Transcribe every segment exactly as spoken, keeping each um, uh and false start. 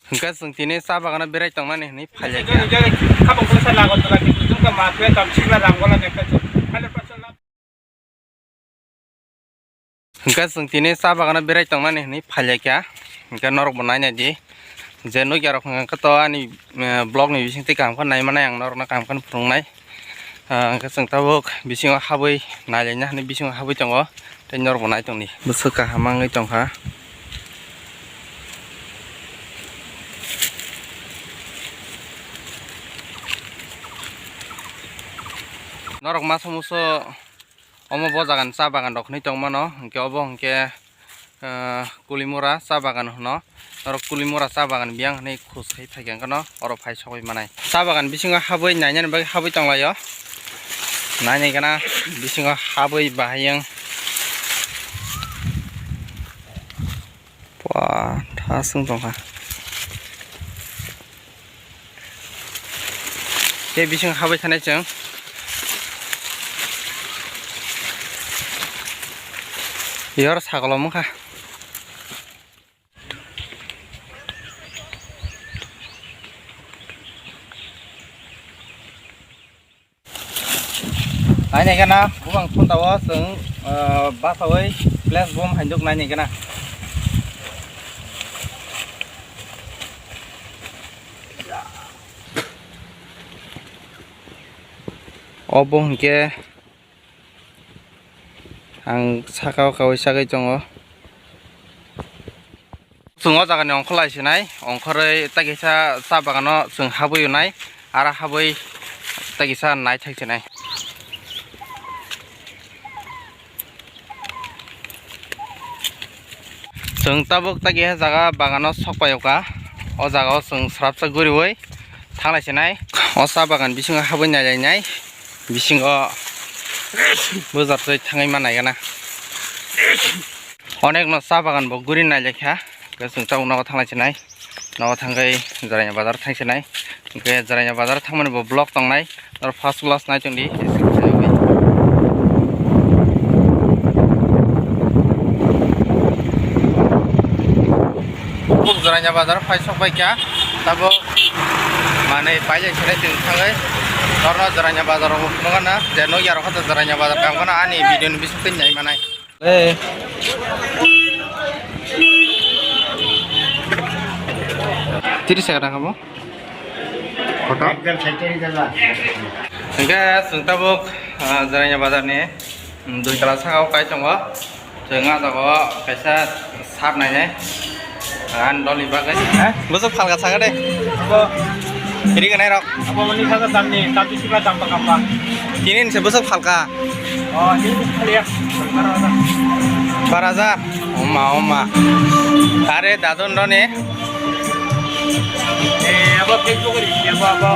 Hwnkhe chwng tini cha bagano berai tongmani hwnwi phailai kha. Nijani, nijani khabang khlai sa lago tola, kintu jwng kha ma khe tam sibla ram gola nekha chwng. Hundred percent lab. Hwnkhe chwng tini cha bagano berai tongmani hwnwi phailai kha. Hwnkhe norokbo nainai di. Je nukya rok hwnkhe to ani, eh, vlog ni bisingtwi kaham khe naimanai ang norokno kaham khe phwrwngnai. Ah, hwnkhe chwng tabuk bisingo habwi nailaina hwnwi bisingo habwi tongo. Tei norokbo nai tongdi. Bwswk kaham wngwi tongkha. Norok masa muso omo bo jagani cha bagan rok hinwi tongmano, hwnkhe obo hwnkhe, ah, Kulimura cha bagan hwno. Norok Kulimura cha bagan biyang hinwi khus khai phaikha hwnkhe no oro phai sogwi manai. Cha bagan bisingo habwi nainani bagwi habwi tonglaio. Nainai gana bisingo habwi bahai wng. Pua, tha swng tongkha. Tei bising habwi thanai chwng. Yor sagolo wngkha. Nainai gana bubang phunta o chwng, ah, basawi place bom hainduk nainai gana. Obo hwnkhe ang saka o kaui sagwi tongo. Chwng o jaga ni ongkhor lai sinai, ongkhorwi tei kisa cha bagano chwng habwi nai, aro habwi tei kisa nai thai sinai. Chwng tabuk tei kisa jaga bagano sok pai o kha, o jaga o chwng swrapsa guriwi thanglai sinai, o cha bagan bisingo habwi nai lai nai. Bisingo bwsartwi thangwi ma naigana. Onekno cha bagan bo guri nailaikha. Hwnkhe chwng tabuk nogo thanglai sinai. Nogo thangwi Jaraina bazar thang sinai. Hwnkhe Jaraina bazar thangmani bo vlog tongnai. Oro first class nai tongdi. Tabuk Jaraina bazar phai sok baikha. Tabuk manwi pailai sinai chwng thangwi. Norno Jaraina bazar o phunukgana je nukya rokha to Jaraina bazar kaham kheno ani video ni bisingtwi nai manai. Eh. Tiris taka tangkha bo? Koto? Ekdom saitari jaga. Hwnkhe chwng tabuk, ah, Jaraina bazar ni, mm, dui tala saka o kai tongo. Chwng ah jaga o kaisa sap nainai. Ani dol ni bagwi. Eh? Bwswk phalka saka de. Abo. Ri gwnai rok. Abo mani saka dam ni, dam bisi ba dam ba kam ba. Tini ni se bwswk phalka. Oh, ini kali ya. Bar hajar. Oma, oma. Are dadon roni. Eh, abo Facebook ri, abo, abo.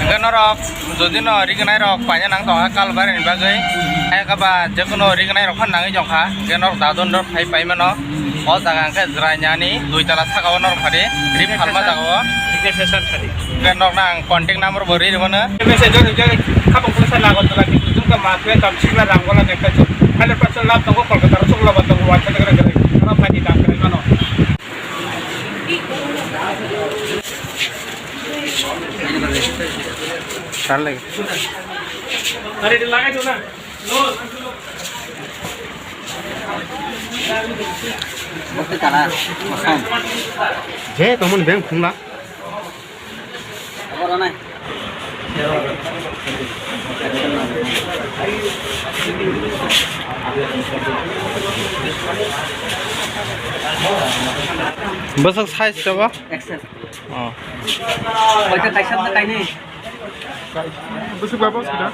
Hwnkhe norok jodi no rignai rok paina nang tongkha Kalbari ni bagwi, hai khe ba jekono rignai rok phano nangwi tongkha, hwnkhe norok dadon rok phai paimano. O jaga hwnkhe Jwrainani dui tala saka o norok phadi rip phalma jaga o. Hwnkhe norok nang contact number bo ri rwmano. Message o rijak khabang khlai sa lago tola kintu jwng kha ma khe tam siba ram gola nekha chuk. Hundred percent lab tongo Kolkata rok chukla ba tongo wa khe gra gra. Oro phai di dam khe mano. Sar lagi. Are de lagai to na. Je tomon beng khungla. Bwswk size chaba? X L. Oh. Koita kaisa na kaini? Bwswk baba sida?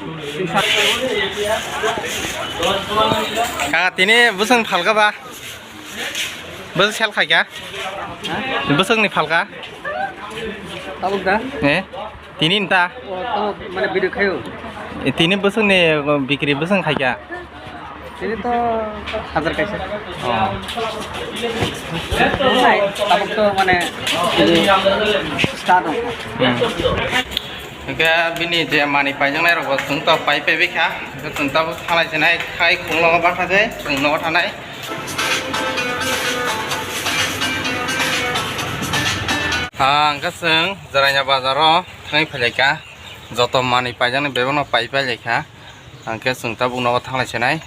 Kaka tini bwswng phalka ba? Bwswk sel khaikha? Ha? Bwswkni phalka? Tabuk da? Eh? Tini nta? O, tabuk mane video khayo. Eh, tini bwswkni bikri bwswng khaikha? Tini to hajar kaisa. Oh. Nai, tabuk to mane start ongkha. Hmm. Hwnkhe bini je manwi paijaknai rokbo chwng to pai paibai kha. Hwnkhe chwng tabuk thanglai sinai khai khulungo bakha se chwng nogo thanai. Ah, hwnkhe chwng Jaraina bazaro thangwi phailaikha. Joto manwi paijaknai bebakno pai phailaikha. Hwnkhe chwng tabuk nogo thanglaisinai.